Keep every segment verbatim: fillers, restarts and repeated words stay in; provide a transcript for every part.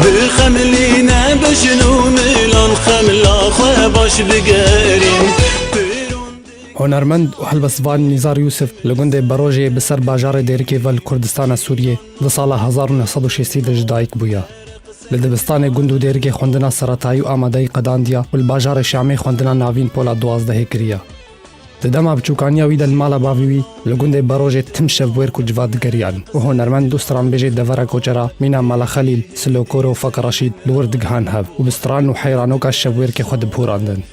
Bixemilîne bijin û milan xemla xwe baş bigerîn. Hunermend û helbestvan Nîzar Yûsif li gundê Berojê bi ser bajarê Dêrikê ve li Kurdistana Sûriyê di sala hezar û neh sed û şêstî de ji dayik bûye. Li dibistanê gund û dêrikê xwendina seretayî û amadeyî qedandiya û li bajarê Şamê xwendina navîn pola duwazdehê kiriye. Di dema biçûkaniya wî de li mala bavê wî li gundê Berojê tim şevwêrk û civat digeriyan û hunermend û stranbêjê devera Koçera mîna Mala Xelîl, Silokoro û Fek Reşîd li wir digihan hev û bi stran û heyranoka şevwêrkê xwe dibihurandin.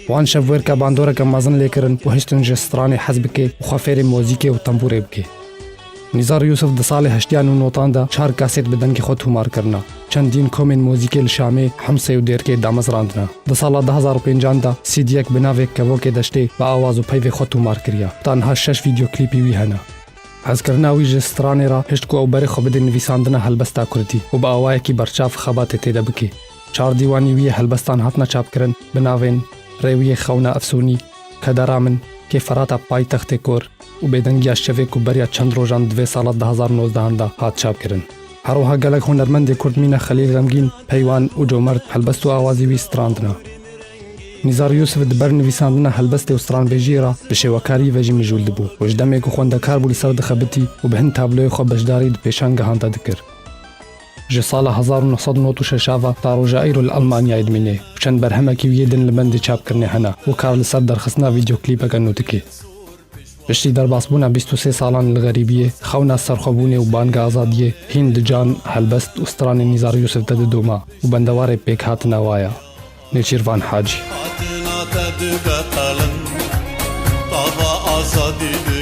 Wan şevwêrka bandoreke mezin lê kirin û hiştin ji stranê hez bike û xwe fêrê mozîkê û tembûrê bike. Nîzar Yûsif di salê heştiyan û notan de çar kasêt bi dengê xwe tomar kirine. Çendîn komên mozîkê li Şamê, Himsê û Dêrkê damezrandine. Di sala du hezar û pêncan de sîdiyek bi navê Kevokê Deştê bi awaz û peyvê xwe tomar kiriye. Ta niha şeş vîdyoklîpî wî hene. Hezkirina wî ji stranê re hişt ku ew berê xwe bide nivîsandina helbesta kurdî û bi awayekî berçav xebatê tê de bike. Çar dîwanî wî yê helbestan hatine çapkirin bi navên Rêwiyê Xewna Efsûnî, Kedera Min, Kêferata Paytextê Kor û Bêdengiya Şevê ku beriya çend rojan di vê sala du hezar û nozdehan de hat çapkirin. Her wiha gelek hunermendê kurd mîna Xelîl Remgîn, Peywan û Comert helbest û awazî wî strandine. Nîzar Yûsif di ber nivîsandina helbestê û stranbêjiyê re bi şêwekariyê ve jî mijûl dibû û ji demê ku xwendekar bû li ser dixebitî û bi hin tabloyê xwe beşdarî di pêşangehan de dikir. Ji sala hezar û neh sed û nod û şeş a ve ta roja îro li Elmanyayê dimîne û çend berhemekî wî yê din li bendê çapkirinê hene û kar li ser derxistina vîdyoklîpeke nû dike. Piştî derbasbûna bîst û sê salan li xerîbiyê, xewna serxwebûnê û banga azadiyê hîn di can, helbest û stranên Nîzar Yûsif de didoma û bendewarê pêkhatina wa ye. Nêçîrvan Hacî. Hatina te dibe qelin, tava azadî